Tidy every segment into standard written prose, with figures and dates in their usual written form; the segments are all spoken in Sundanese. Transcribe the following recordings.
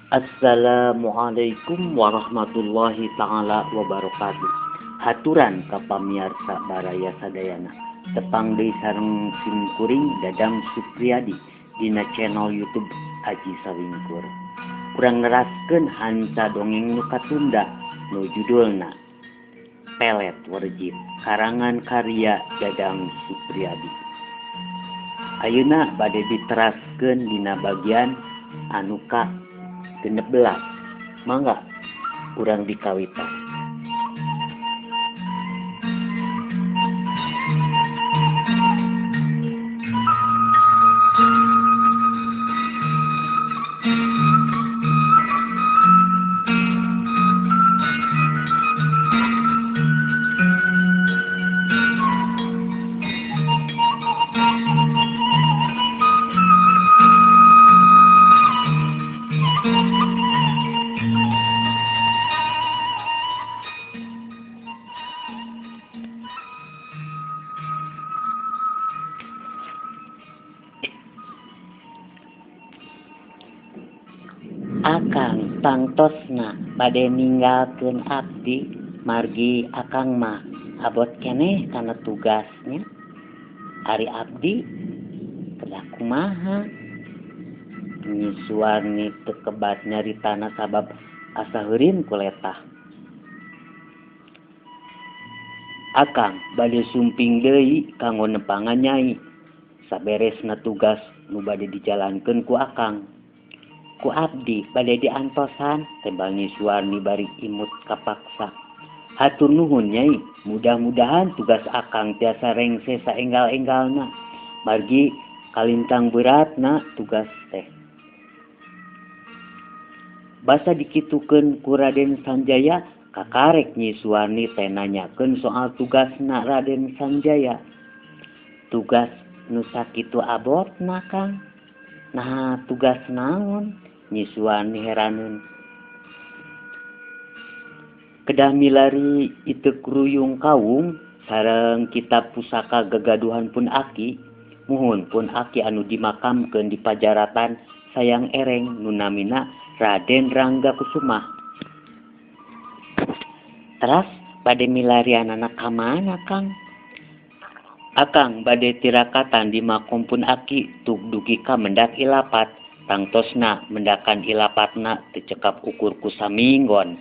Assalamualaikum warahmatullahi taala wabarakatuh. Haturan ka pamiarsa baraya sadayana. Tepang deui sareng simkuring Dadang Supriyadi dina channel YouTube Aji Sawingkur. Kurang neraskeun hanca dongeng nu katunda nu judulna Pelet Werjit karangan karya Dadang Supriyadi. Ayeuna bade diteraskeun dina bagian anu ka 16. Mangga urang dikawitan. Akang tangtosna bade ninggalkeun abdi margi akang mah abot keneh kana tugasnya. Ari abdi kedah kumaha? Nyi Suwarni teu kebat nyaritana sabab asa heurin ku letah. Akang bade sumping deui kanggo nepangan nyai. Saberesna tugas nu bade dijalankeun ku akang. Ku abdi bade diantosan, tembal Nyi Suwarni bari imut kapaksa. Hatur nuhun nyai, mudah-mudahan tugas akang tiasa rengse saenggal-enggalna. Margi kalintang beratna tugas teh. Basa dikitukeun ku Raden Sanjaya, kakarek Nyi Suwarni teh nanyakeun soal tugasna Raden Sanjaya. Tugas nu sakitu abotna Kang? Nah, tugas naon? Nyi Suwarni heraneun. Kedah milari iteuk ruyung kawung sareng kitab pusaka gagaduhan pun aki, muhun pun aki anu dimakamkeun di pajaratan Sayang Ereng nu namina Raden Rangga Kusumah. Teras bade milarianana ka mana Kang? Akang bade tirakatan di makom pun aki tuk dugi ka mendak ilapat. Tangtosna mendakan ilapatna teu cekap ukur ku saminggon.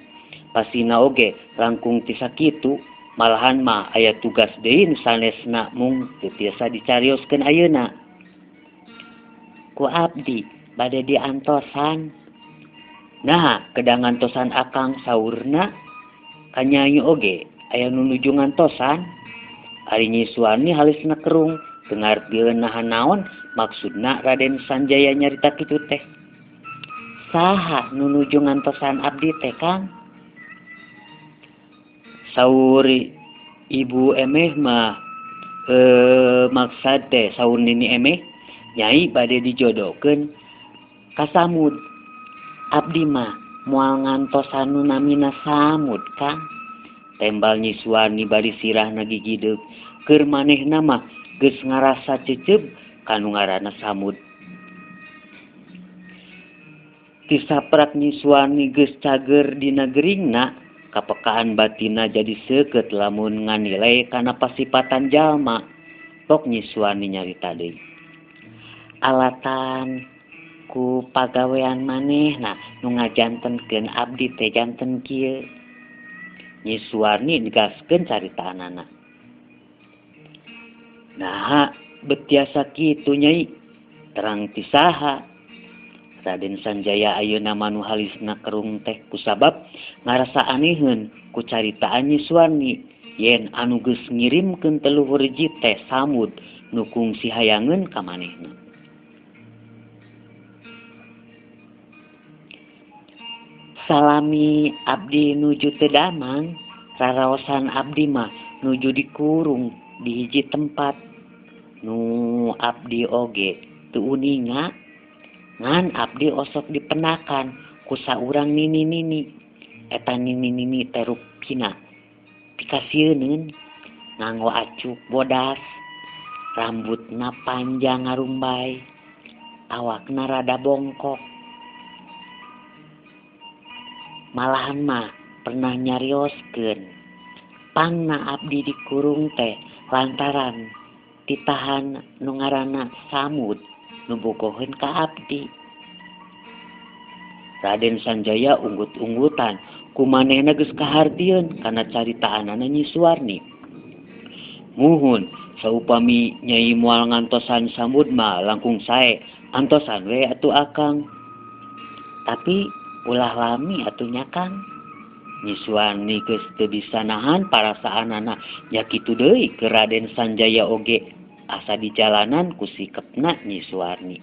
Pasina oge langkung ti sakitu, malahan mah aya tugas deui nu sanesna mung teu tiasa dicarioskeun ayeuna. Ku abdi bade diantosan. Naha kedah ngantosan akang saurna? Ka nyai oge aya nu nuju ngantosan. Ari Nyi Suwarni halisna kerung, teu ngartieun naha naon maksudna Raden Sanjaya nyarita kitu teh. Saha nu nuju ngantosan abdi teh Kang? Saur ibu emeh mah maksad teh saur nini emeh nyai bade dijodohkeun ka Samud. Abdi mah moal ngantosan nu namina Samud Kang. Tembal Nyi Suwarni bari sirahna gigideug. Keur manehna mah geus ngarasa ceceub kanu ngaranna Samud. Ti saprak Nyi Suwarni geus cager dina geringna, kapekaan batinna jadi seukeut lamun nganilai kana pasipatan jalma. Tok Nyi Suwarni nyarita deui. Alatan ku pagawean manehna nu ngajantenkeun abdi teh janten kieu. Nyi Suwarni digaskeun caritaanana. Naha bet tiasa kitu nyai? Terang ti saha? Raden Sanjaya ayeuna mah nu halisna kerung teh kusabab ngarasa aneheun ku caritaan Nyi Suwarni yen anu geus ngirimkeun teluh werjit teh Samud nu kungsi hayangeun ka manehna. Salami abdi nuju teu damang, raraosan abdi mah nuju dikurung di hiji tempat nu abdi oge teu uninga, ngan abdi osok dipenakan ku saurang nini-nini. Eta nini-nini teh rupina pikasieuneun, nganggo acuk bodas, rambutna panjang ngarumbay, awakna rada bongkok. Malahan mah pernah nyarioskeun pangna abdi dikurung teh lantaran titahan nu ngaranna Samud nu bogoheun ka abdi. Raden Sanjaya unggut-unggutan ku manehna geus kahartieun kana caritaanana Nyi Suwarni. Muhun saupami Nyai moal ngantosan Samud mah langkung sae antosan we atuh Akang. Tapi ulah lami atuh nya Kang. Nyi Suwarni geus teu bisa nahan parasaanana nya kitu deui ke Raden Sanjaya oge asa di jalanan ku sikepna Nyi Suwarni.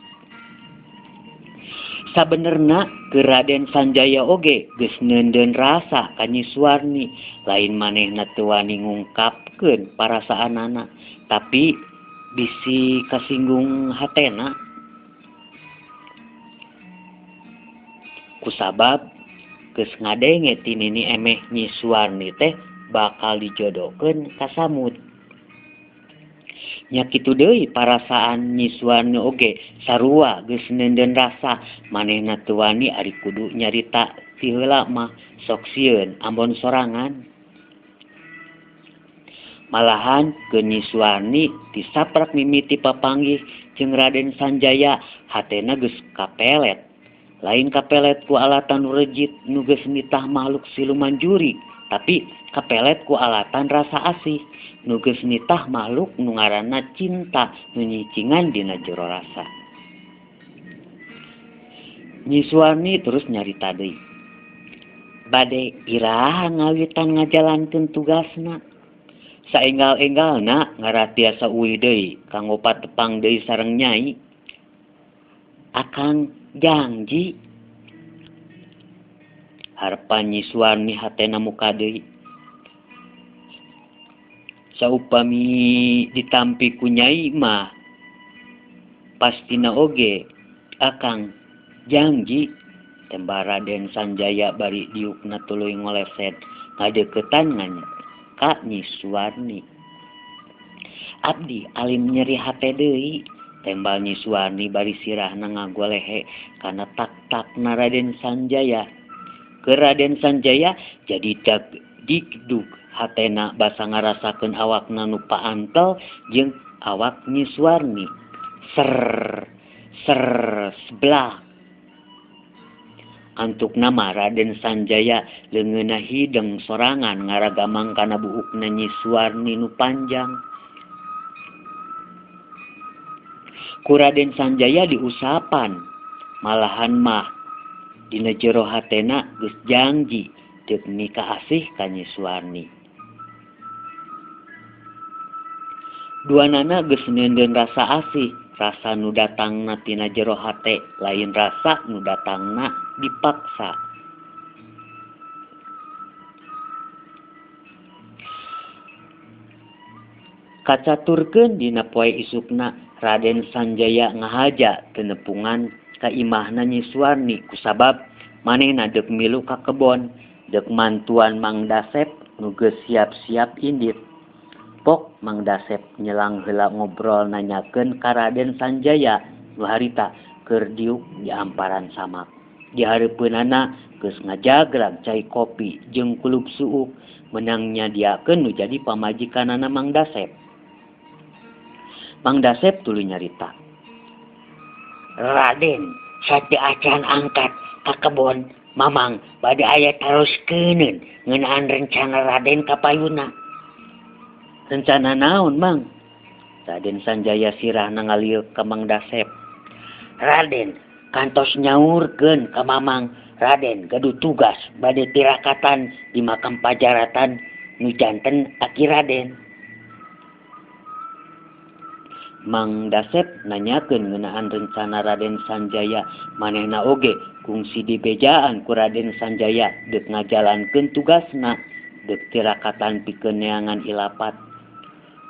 Sabenerna ke Raden Sanjaya oge geus neundeun rasa ka Nyi Suwarni, lain manehna teu wani ngungkapkeun parasaanana, tapi bisi kasinggung hatena. Kusabab geus ngadenge ti nini emeh Nyi Suwarni teh bakal dijodohkeun ka Samud. Nya kitu deui parasaan Nyi Suwarni oge sarua geus neundeun rasa manehna teu wani ari kudu nyarita ti heula mah sok sieun ambon sorangan. Malahan ke Nyi Suwarni tisaprak mimiti papanggih jeung Raden Sanjaya hatena geus kapelet. Lain kapelet ku alatan nu rejit nu geus nitah makhluk siluman jurig, tapi kapelet ku alatan rasa asih nu geus nitah makhluk nu ngaranna cinta nu nyicingan dina jero rasa. Nyi Suwarni terus nyarita deui. Bade iraha ngawitan ngajalankeun tugasna. Saenggal-enggalna ngaratiasa uih deui kanggo patepang deui sareng Nyai. Akang janji. Harepan Nyi Suwarni hatena muka deui. Saupami ditampi ku Nyai mah pastina oge Akang janji. Tembak Raden Sanjaya bari diukna tuluy ngoleset ngadeukeutan ngan ka Nyi Suwarni. Abdi alim nyeri hate deui. Tembal Nyi Suwarni bari sirahna ngagolehe kana tak-takna Raden Sanjaya. Ke Raden Sanjaya jadi dag dikduk hatena basa ngarasakeun awakna nu paantel jeung awak Nyi Suwarni. Ser ser sebelah. Antukna mah Raden Sanjaya leungeunna hideng sorangan ngaragamang kana buukna Nyi Suwarni nu panjang. Ku Raden Sanjaya diusapan, malahan mah dina jero hatena geus janji deuk nikah asih ka Nyi Suwarni. Duanana geus neundeun rasa asih, rasa nu datangna tina jero hate, lain rasa nu datangna dipaksa. Kacaturkeun dina poe isukna Raden Sanjaya ngahaja teu nepungan ka imahna Nyi Suwarni kusabab manehna deuk milu ka kebon deuk mantuan Mang Dasep nu geus siap-siap indit. Pok Mang Dasep nyelang heula ngobrol nanyakeun ka Raden Sanjaya nu harita keur diuk di amparan samak. Di hareupeunana geus ngajagrag cai kopi jeung kulub suuk meunang nyadiakeun nu jadi pamajikanana Mang Dasep. Mang Dasep tuluy nyarita. Raden sateu acan angkat ka kebon Mamang bade aya taroskeun ngeunaan rencana Raden ka payuna. Rencana naon Mang? Raden Sanjaya sirahna ngalieuk ka Mang Dasep. Raden kantos nyaurkeun ka Mamang, Raden gaduh tugas bade tirakatan di makam pajaratan nu janten aki Raden. Mang Dasep nanyakeun ngeunaan rencana Raden Sanjaya, manehna oge kungsi dibejaan ku Raden Sanjaya deuk ngajalankeun tugasna deuk tirakatan pikeun neangan ilapat.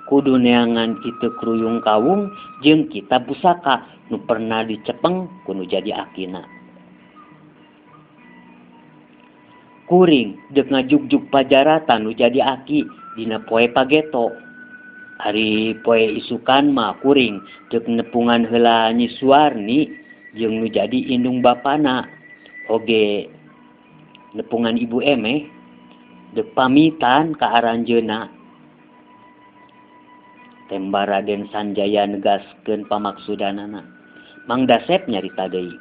Kudu neangan itu kruyung kawung jeung kitab pusaka nu pernah dicepeng ku nu jadi akina. Kuring deuk ngajugjug pajaratan nu jadi aki dina poe pageto. Ari poe isukan mah kuring deuk nepungan heula Nyi Suwarni jeung nu jadi indung bapana. Oge Nepungan Ibu Emeh deuk pamitan ka aranjeunna. Temba Raden Sanjaya negaskeun pamaksudanana. Mang Dasep nyarita deui.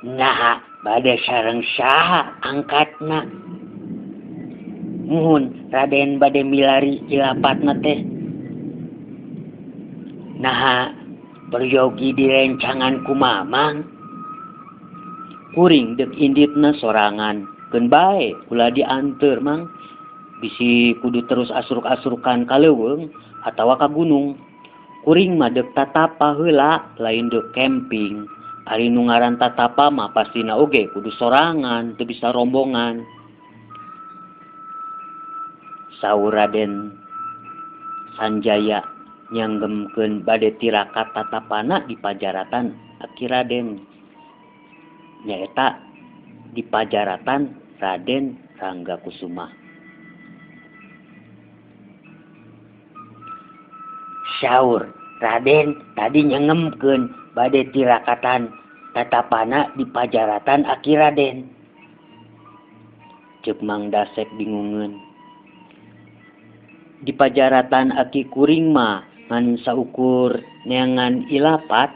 Naha bade sareng saha angkatna? Muhun Raden bade milari ilapatna teh. Naha peryogi direncangan ku Mamang? Kuring deuk inditna sorangan, keun bae ulah dianteur Mang. Bisi kudu terus asruk-asrukan ka leuweung atawa ka gunung. Kuring mah deuk tatapa heula lain deuk camping. Ari nu ngaran tatapa mah pastina oge kudu sorangan teu bisa rombongan. Saur Raden Sanjaya nyanggemkeun bade tirakat tatapana di pajaratan aki Raden. Nyaeta di pajaratan Raden Rangga Kusuma. Saur Raden tadi nyengemkeun bade tirakatan tatapana di pajaratan aki Raden. Ceuk Mang Dasep bingungeun. Di pajaratan aki kuring mah ngan saukur neangan ilapat.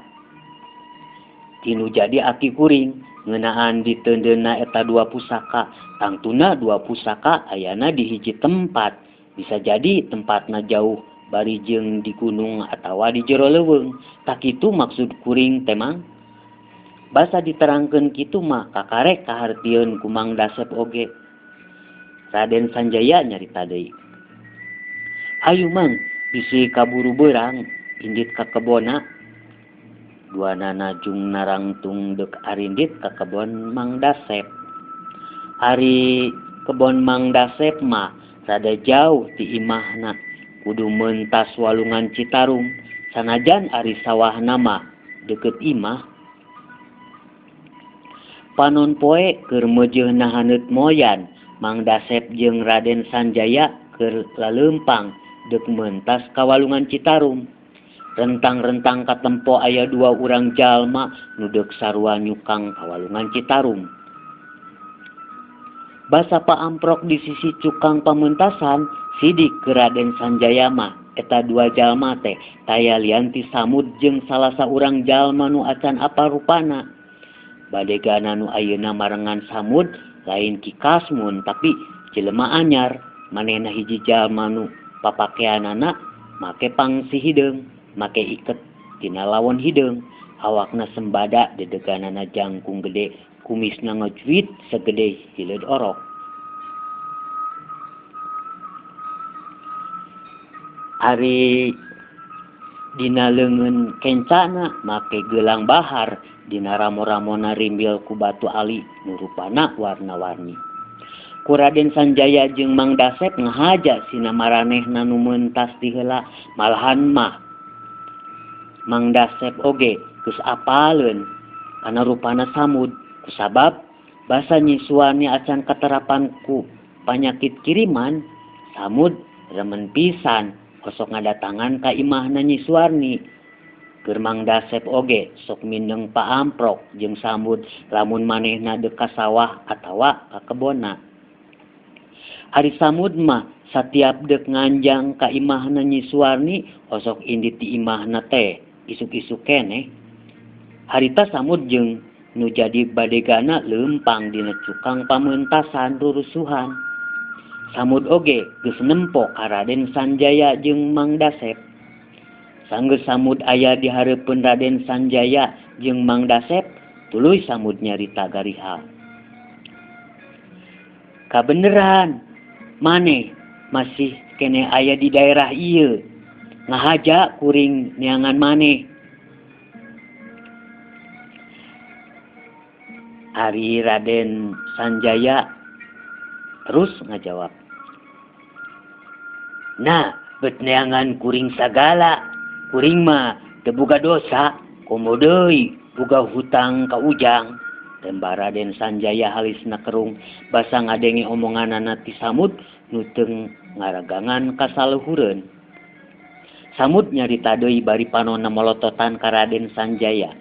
Tinu jadi aki kuring ngeunaan diteundeunna eta dua pusaka, tangtuna dua pusaka ayana di hiji tempat. Bisa jadi tempatna jauh bari jeung di gunung atawa di jero leuweung. Tak kitu maksud kuring teh Mang. Basa diterangkeun kitu mah kakarek kahartieun ku Mang Dasep oge. Raden Sanjaya nyarita deui. Hayu Mang, bisi kaburu beurang indit ka kebonna. Duanana jung narangtung deuk arindit ka kebon Mang Dasep. Ari kebon Mang Dasep mah rada jauh ti imahna. Kudu mentas walungan Citarum, sanajan ari sawahna mah deukeut imah. Panon poe keur meujeuhna haneut moyan, Mang Dasep jeung Raden Sanjaya keur laleumpang deuk mentas ka walungan Citarum. Rentang-rentang katempo aya dua urang jalma nu deuk sarua nyukang ka walungan Citarum. Basa paamprok di sisi cukang pamentasan, sidik ke Raden Sanjaya mah eta dua jalma teh taya lian ti Samud jeung salah saurang jalma nu acan apa rupana. Badegana nu ayeuna marengan Samud lain Ki Kasmun tapi jelema anyar, manehna hiji jalma nu papakeanana make pangsi hideung, make iket tina lawon hideung, awakna sembada dedeganana jangkung gede, kumisna ngejuit segede hileud orok. Ari dina leungeun kencana make gelang bahar, dina ramo-ramona rimbil ku batu ali nu rupana warna-warni. Ku Raden Sanjaya jeung Mang Dasep ngahaja sina maranehna nu mentas ti heula, malahan mah Mang Dasep oge geus apaleun kana rupana Samud. Kusabab basa nyisuannya acan katerapan ku panyakit kiriman, Samud remen pisan osok ngadatangan ka imahna Nyi Suwarni. Keur Mang Dasep oge sok mindeng paamprok jeung Samud lamun manehna deuk ka sawah atawa ka kebonna. Ari Samud mah satiap deuk nganjang ka imahna Nyi Suwarni osok indit di imahna teh isuk-isuk keneh. Harita Samud jeung nu jadi badegana leumpang dina cukang pamentasan rurusuhan. Samud oge geus nempo ka Raden Sanjaya jeung Mang Dasep. Sanggeus Samud aya di hareupeun Raden Sanjaya jeung Mang Dasep, tuluy Samud nyarita garihal. Kabeneran maneh masih keneh aya di daerah ieu, ngahaja kuring neangan maneh. Ari Raden Sanjaya terus ngajawab, Nah, bet neangan kuring sagala, kuring mah teu boga dosa, komo deui boga hutang ka Ujang. Temba Raden Sanjaya halisna kerung basa ngadenge omonganana ti Samud nu teu ngaragangan kasaluhureun. Samud nyarita deui bari panonna molototan ka Raden Sanjaya.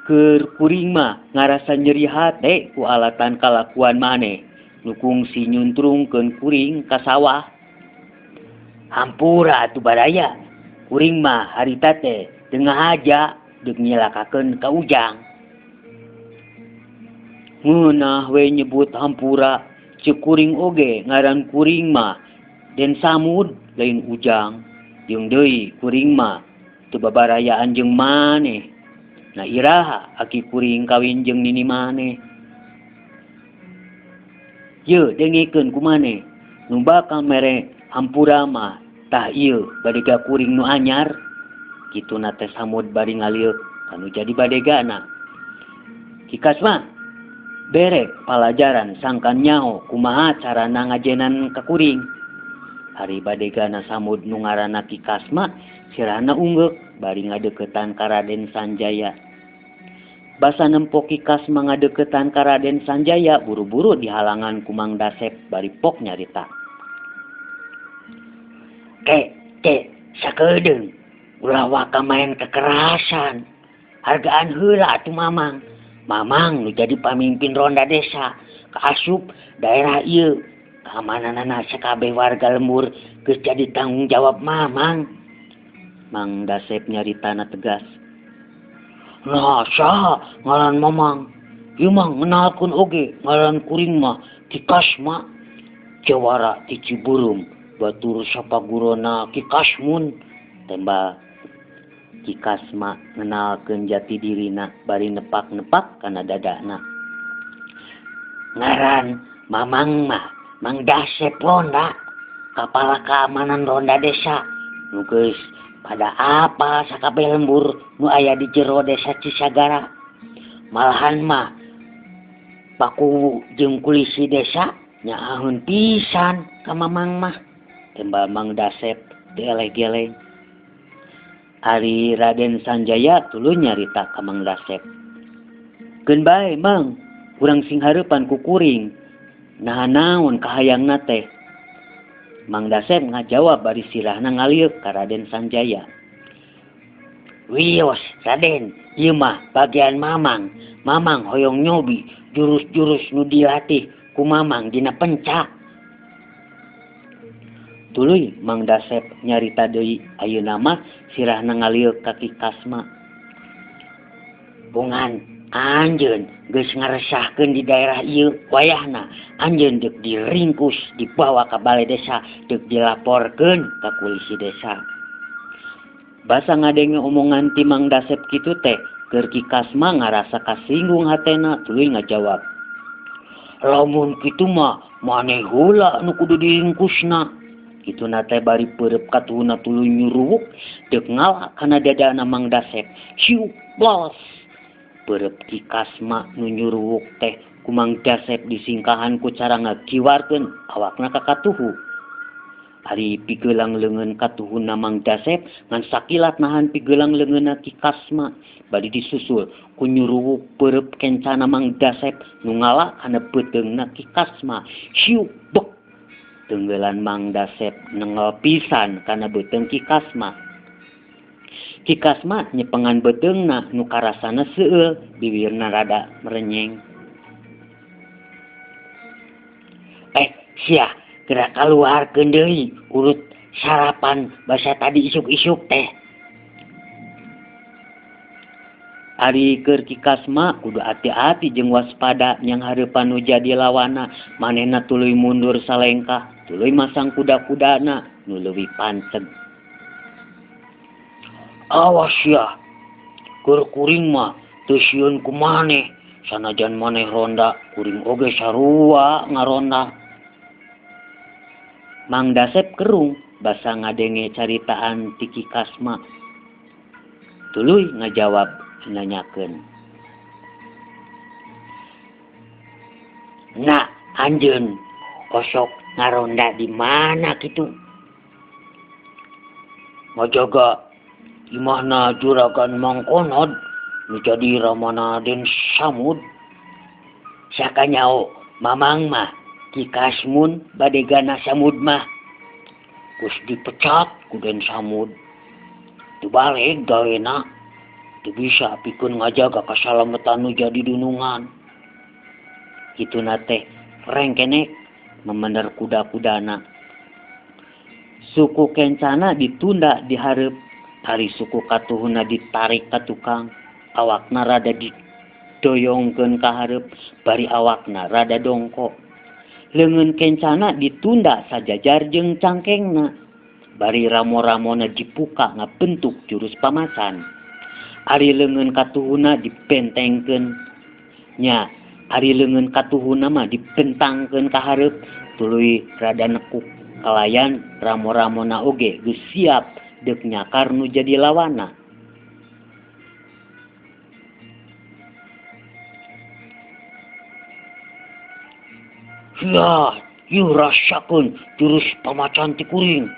Keur kuring mah ngarasa nyeri hate ku alatan kalakuan maneh nu kungsi nyuntrungkeun kuring ka sawah. Hampura atuh baraya, kuring mah harita teh teu ngahaja deuk nyilakakeun ka Ujang. Ngeunah we nyebut hampura, ceuk kuring oge ngaran kuring mah Den Samud lain Ujang. Jeung deui kuring mah teu babarayaan jeung maneh. Nah iraha aki kuring kawin jeung nini maneh. Yeuh dengekeun ku maneh, nu bakal mere hampura mah tah ieu badega kuring nu anyar. Kituna teh Samud bari ngalieuk kanu jadi badegana. Ki Kasma bere palajaran sangkan nyaho kumaha carana ngajenan ka kuring. Ari badegana Samud nu ngaranna Ki Kasma sirahna unggeuk bari ngadeukeutan ka Raden Sanjaya. Basa nempo Ki Kasma ngadeukeutan ka Raden Sanjaya buru-buru dihalangan ku Mang Dasep bari pok nyarita. Ke, ke, sakedeung ulah waka main kekerasan. Hargaan heula atuh Mamang. Mamang nu jadi pamimpin ronda desa kaasup daerah ieu. Keamananana sakabeh warga lembur geus jadi tanggung jawab Mamang. Mang Dasep nyaritana tegas. Nah, saha ngaran Mamang? Ieu mah ngenalkeun oge ngaran kuring mah Ki Kasma. Jawara ti Cibeureum batur sapagurona Ki Kasmun. Tembal Ki Kasma ngenalkeun jati dirina bari nepak-nepak kana dadana. Ngaran Mamang mah Mang Dasep Ronda, kepala keamanan ronda desa. Nu geus pada apa sakabeh lembur nu aya di jero desa Cisagara. Malahan mah pakuwu jeung kulisi desa nyaaheun pisan ka Mamang mah. Tembal Mang Dasep dieleh-geleng. Ari Raden Sanjaya tuluy nyarita ka Mang Dasep. Keun bae Mang, urang sing hareupan ku kuring. Naha naon kahayangna teh? Mang Dasep ngajawab bari sirahna ngalieuk ka Raden Sanjaya. Wios Raden, ieu mah bagian Mamang. Mamang hoyong nyobi jurus-jurus nu dilatih ku Mamang dina pencak. Tuluy Mang Dasep nyarita deui ayeuna mah sirahna ngalieuk ka Ki Kasma. Bongan anjeun geus ngaresahkeun di daerah ieu wayahna anjeun deuk diringkus dibawa ka balai desa deuk dilaporkeun ka polisi desa. Basa ngadenge omongan ti Mang Dasep kitu teh keur Ki Kasma ngarasa kasinggung hatena tuluy ngajawab. Lamun kitu mah maneh heula nu kudu diringkusna. Kituna teh bari peureub katuhuna tuluy nyuruwuk deuk ngala kana dadana Mang Dasep. Siuk blas. Peureub Ki Kasma nu nyuruwuk teh ku Mang Dasep disingkahan ku cara ngakiwarkeun awakna ka katuhu. Ari pigelang leungeun katuhuna Mang Dasep ngan sakilat nahan pigelang leungeunna Ki Kasma bari disusul ku nyuruwuk peureub kencana Mang Dasep nu ngala kana beuteungna Ki Kasma. Siuk bek. Tenggelan Mang Dasep nengel pisan kana beuteung Ki Kasma. Ki Kasma nyepengan beuteungna nu karasana seueul, bibirna rada merenyeng. Sia, geura kaluarkeun deui urut sarapan basa tadi isuk-isuk teh. Ari keur Ki Kasma kudu hati-hati jeung waspada nyang hareupan nu jadi lawana, manehna tuluy mundur salengkah, tuluy masang kuda-kudana nu leuwih panceg. Awas ya, keur kuring mah teu sieun ku maneh, sanajan maneh ronda, kuring oge sarua ngaronda. Mang Dasep kerung basa ngadenge caritaan ti Ki Kasma. Tuluy ngajawab nanyakeun. Nah, anjeun osok ngaronda di mana kitu? Ngajaga imahna juragan Mang Konod nu jadi ramana Den Samud. Sakanyao Mamang mah Ki Kasmun badegana Samud mah. Geus dipecat ku Den Samud. Teu baleg gawena. Teu bisa pikeun ngajaga kasalametan nu jadi dunungan. Kituna teh rengkenek memender kuda-kudana. Suku kencana ditunda di hareup, ari suku katuhuna ditarik ka tukang, awakna rada didoyongkeun ka hareup, bari awakna rada dongko. Leungeun kencana ditunda sajajar jeung cangkengna, bari ramo-ramona dipuka ngabentuk jurus pamacan. Ari leungeun katuhuna dibentengkeun nya, ari leungeun katuhuna mah dibentangkeun ka hareup, tuluy rada nekuk kalayan ramo-ramona oge geus siap deuk nyakar nu jadi lawana. Yah, yeuh rasakeun jurus pamacan ti kuring.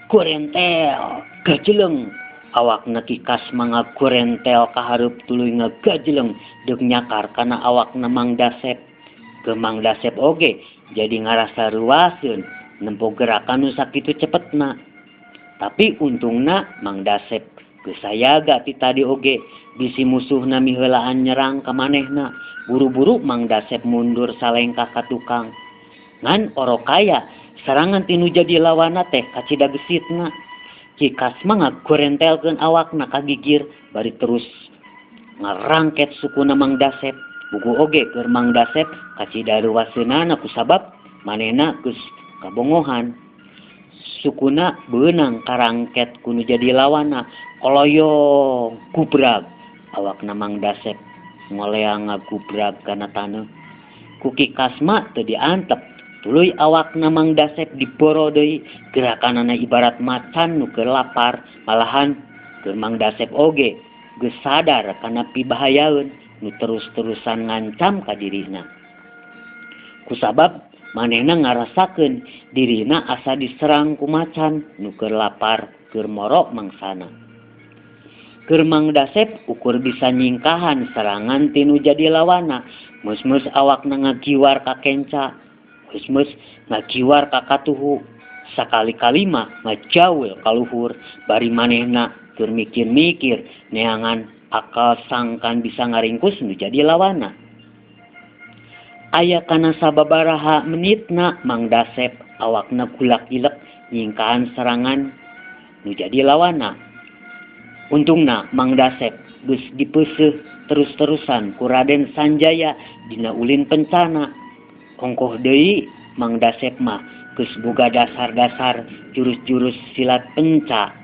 Gorentel, gajeleng. Awakna Ki Kasma ngagorentel ka hareup tuluy ngagajeleng deuk nyakar kana awakna Mang Dasep. Ke Mang Dasep oge jadi ngarasa reuaseun nempo gerakan nu sakitu cepetna. Tapi untungna Mang Dasep geus sayaga ti tadi oge bisi musuhna miheulaan nyerang ka manehna. Buru-buru Mang Dasep mundur salengkah ka tukang. Ngan orokaya serangan ti nu jadi lawanna teh kacida gesitna. Ki Kasma ngagorentelkeun awakna ka gigir bari terus ngarangket sukuna Mang Dasep. Buku oge keur Mang Dasep kacida reuaseunana kusabab manehna geus kabongohan. Sukuna beunang karangket ku nu jadi lawana, koloyong gubrag. Awakna Mang Dasep ngoleang ngagubrag kana taneuh. Ku Ki Kasma teu diantep, tuluy awakna Mang Dasep diboro deui, gerakanana ibarat macan nu keur lapar. Malahan keur Mang Dasep oge geus sadar kana pibahayaeun nu terus-terusan ngancam ka dirina. Kusabab manehna ngarasakeun dirina asa diserang ku macan nu keur lapar keur moro mangsana. Keur Mang Dasep ukur bisa nyingkahan serangan ti nu jadi lawana, meus-meus awakna ngagiwar ka kenca, meus-meus ngagiwar ka katuhu, sakali-kali mah ngajaul ka luhur, bari manehna keur mikir-mikir neangan akal sangkan bisa ngaringkus nu jadi lawana. Aya kana sababaraha menitna Mang Dasep awakna gulak-gilek nyingkahan serangan nu jadi lawana. Untungna Mang Dasep geus dipeuseuh terus-terusan ku Raden Sanjaya dina ulin pencana. Ongkoh deui Mang Dasep mah geus boga dasar-dasar jurus-jurus silat penca.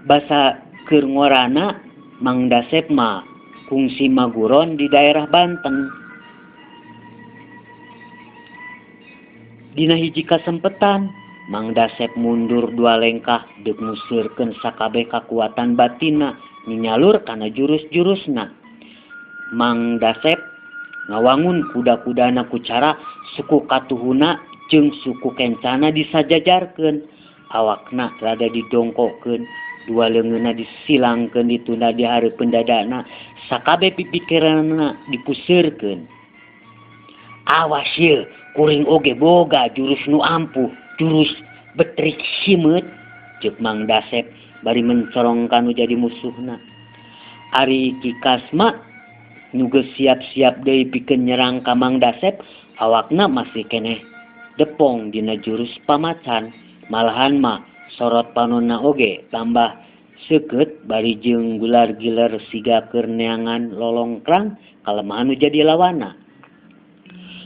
Basa keur ngorana Mang Dasep mah kungsi maguron di daerah Banten. Dina hiji kasempetan Mang Dasep mundur dua lengkah deuk nguseurkeun sakabeh kakuatan batinna nyalur kana jurus-jurusna. Mang Dasep ngawangun kuda-kudana ku cara suku katuhuna jeung suku kencana disajajarkeun, awakna rada didongkokeun, dua leungeunna disilangkeun ditunda di hareupeun dadana, sakabeh pipikiranna dipuseurkeun. Awas yeuh, kuring oge boga jurus nu ampuh, jurus betrik simeut, ceuk Mang Dasep bari mencorong ka nu jadi musuhna. Ari Ki Kasma nu geus siap-siap deui pikeun nyerang ka Mang Dasep, awakna masih keneh depong dina jurus pamacan. Malahan mah sorot panonna oge tambah seukeut bari jeung gular-giler siga keur neangan lolongkrang kalemahan nu jadi lawana.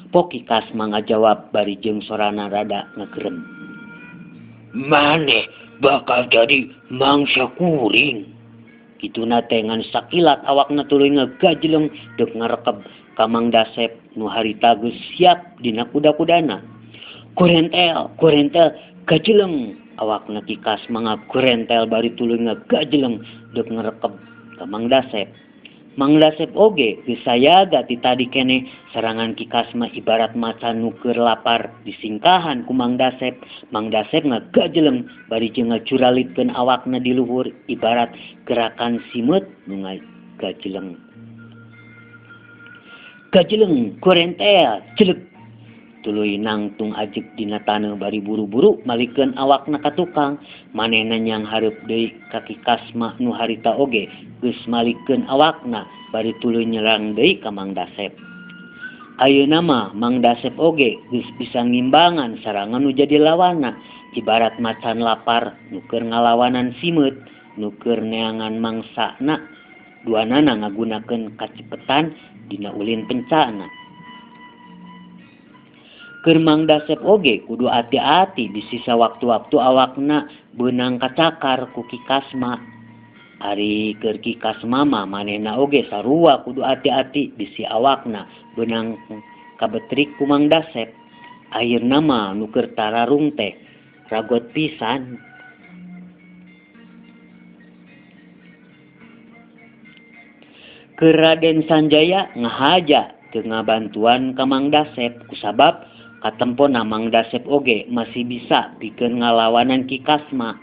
Pok Ki Kasma ngajawab bari jeung sorana rada ngegerem. Maneh bakal jadi mangsa kuring. Kituna teh ngan sakilat awakna tuluy ngagajeleng deuk ngarekeb ka Mang Dasep nu harita geus siap dina kuda-kudana. Gorentel, gorentel, gajeleng. Awakna Ki Kasma ngagorentel bari tuluy ngagajeleng deuk ngarekeb ka Mang Dasep. Mang Dasep oge geus sayaga ti tadi keneh serangan Ki Kasma ibarat macan nu keur lapar disingkahan ku Mang Dasep. Mang Dasep ngagajeleng bari jeung ngajuralitkeun awakna di luhur ibarat gerakan simeut nu ngagajeleng. Gajeleng gorentel jelek. Tuluy nangtung ajeg dina taneuh bari buru-buru malikeun awakna ka tukang. Manehna nyang hareup deui ka Ki Kasma nu harita oge geus malikeun awakna bari tuluy nyerang deui ka Mang Dasep. Ayeuna mah Mang Dasep oge geus bisa ngimbangan sarangan nu jadi lawanna, ibarat macan lapar nu keur ngalawanan simeut nu keur neangan mangsana, duanana ngagunakeun kacepetan dina ulin pencana. Keur Mang Dasep oge kudu ati-ati bisi sawaktu-waktu awakna beunang kacakar ku Ki Kasma. Ari keur Ki Kasma mah manehna oge sarua kudu ati-ati bisi awakna beunang kabetrik ku Mang Dasep. Akhirna mah nu keur tararung teh ragot pisan. Keur Raden Sanjaya ngahaja teu ngabantuan ka Mang Dasep kusabab katempona Mang Dasep oge masih bisa pikeun ngalawanan Ki Kasma.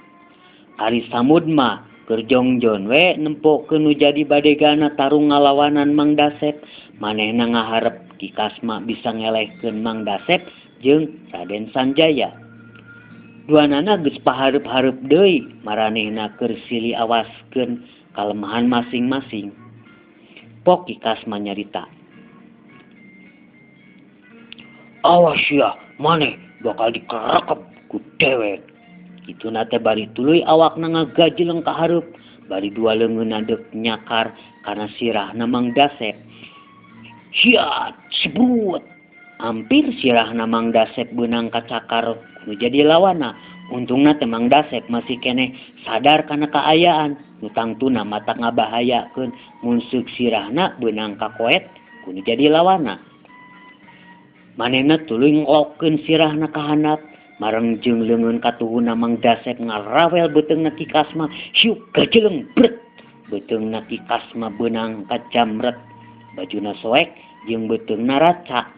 Ari Samud mah keur jongjon we nempokeun nu jadi badegana tarung ngalawanan Mang Dasep. Manehna ngaharep Ki Kasma bisa ngelehkeun Mang Dasep jeung Raden Sanjaya. Duanana geus pahareup-hareup deui maranehna keur silih awaskeun kalemahan masing-masing. Pok Ki Kasma nyarita. Awas ya, maneh bakal dikerekep ku dewek. Kituna teh bari tuluy awakna ngagajeleng ka hareup, bari dua leungeunna deuk nyakar kana sirahna Mang Dasep. Siat, sebrut. Hampir sirahna Mang Dasep beunang kacakar nu jadi lawana. Untungna teh Mang Dasep masih keneh sadar kana kaayaan, nu tangtuna mata ngabahayakeun mun seuk sirahna beunang kakoet ku nu jadi lawana. Manehna tuluy nglokeun sirahna ka handap, mareng jeung leungeun katuhuna Mang Dasep ngarawel beuteungna Ki Kasma, hiuk gajeleng bret. Beuteungna Ki Kasma beunang kajamret, bajuna soek jeung beuteungna raca.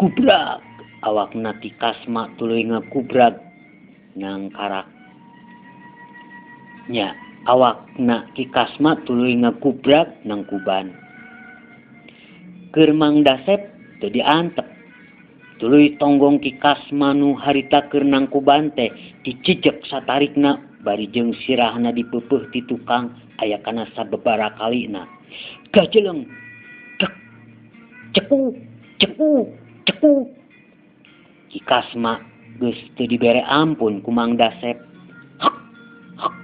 Kubrag awakna Ki Kasma tuluy ngakubrag nang karak. Nya awakna Ki Kasma tuluy ngakubrag nang kuban. Keur Mang Dasep teu diantep. Tuluy tonggong Ki Kasma nu harita keur nangkuban teh dicicek satarikna bari jeung sirahna dipeupeuh ti tukang aya kana sababaraha kalina. Gajeleng dek cekuk cekuk cekuk. Ki Kasma geus teu dibere ampun ku Mang Dasep. Hak hak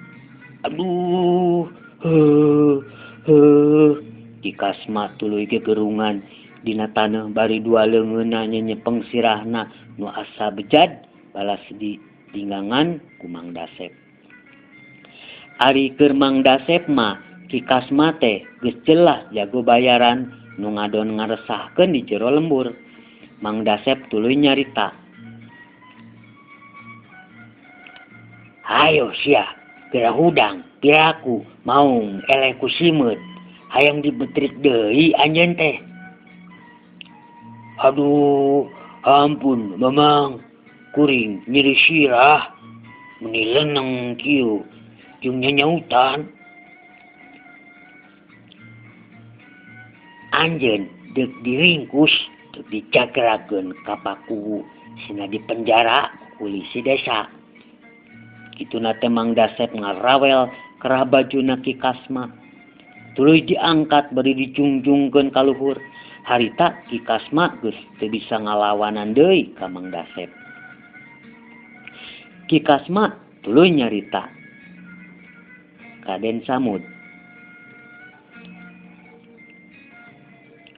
aduh heuh heuh. Ki Kasma tuluy gegerungan dina taneuh bari dua leungeunna nyepeng sirahna nu asa bejad balas di dinggangan ku Mang Dasep. Ari keur Mang Dasep mah Ki Kasma teh geus jelas jago bayaran nu ngadon ngaresahkeun di jero lembur. Mang Dasep tuluy nyarita. Hayo sia, geura hudang, piraku maung eleh ku simeut. Hayang dibetrik deui anjeun teh. Aduh, ampun mamang, kuring nyeri sirah, meni leneng kieu jeung nyanyautan. Anjeun deuk diringkus, deuk dicagrakeun ka pakuwu, sina dipenjara ku polisi desa. Kituna teh Mang Dasep ngarawel kerah bajuna Ki Kasma. Tuluy diangkat bari dijungjungkeun ka luhur. Harita Ki Kasma geus teu bisa ngalawanan deui ka Mang Dasep. Ki Kasma tuluy nyarita ka Den Samud.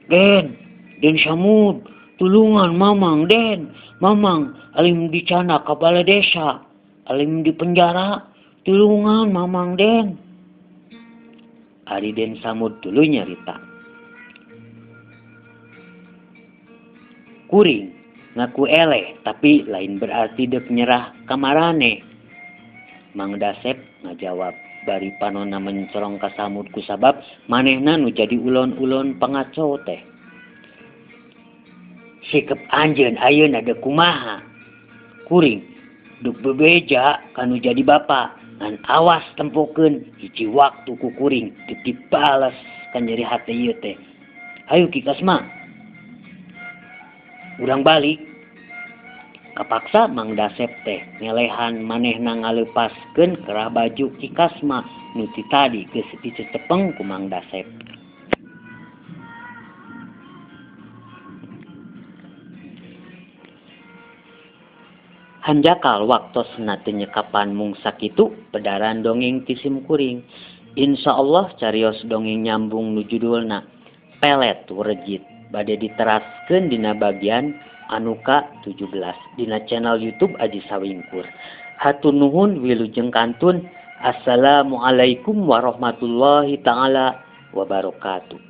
Den, Den Samud, tulungan Mamang Den, Mamang alim dicana ka balai desa, alim di penjara, tulungan Mamang Den. Ari Den Samud tuluy nyarita. Kuring ngaku eleh tapi lain berarti deuk nyerah ka marane. Mang Dasep ngajawab bari panonna mencorong ka Samud kusabab manehna nu jadi ulon-ulon pangacau teh. Sikep anjeun ayeuna deuk kumaha? Kuring deuk bebeja ka nu jadi bapa. Ngan awas tempokeun hiji waktu ku kuring deuk dibales ka nyeri hate ieu teh. Hayu Ki Kasma. Urang balik. Kapaksa Mang Dasep teh ngelehan manehna ngaleupaskeun kerah baju Ki Kasma nu ti tadi geus dicecepeng ku Mang Dasep. Hanjakal waktosna teu nyekapan mung sakitu pedaran dongeng ti simkuring. Insyaallah carios dongeng nyambung nu judulna Pelet Wrejit bade diteraskeun dina bagian anu ka 17 dina channel YouTube Aji Sawingkur. Hatur nuhun wilujeng kantun. Assalamualaikum warahmatullahi taala wabarakatuh.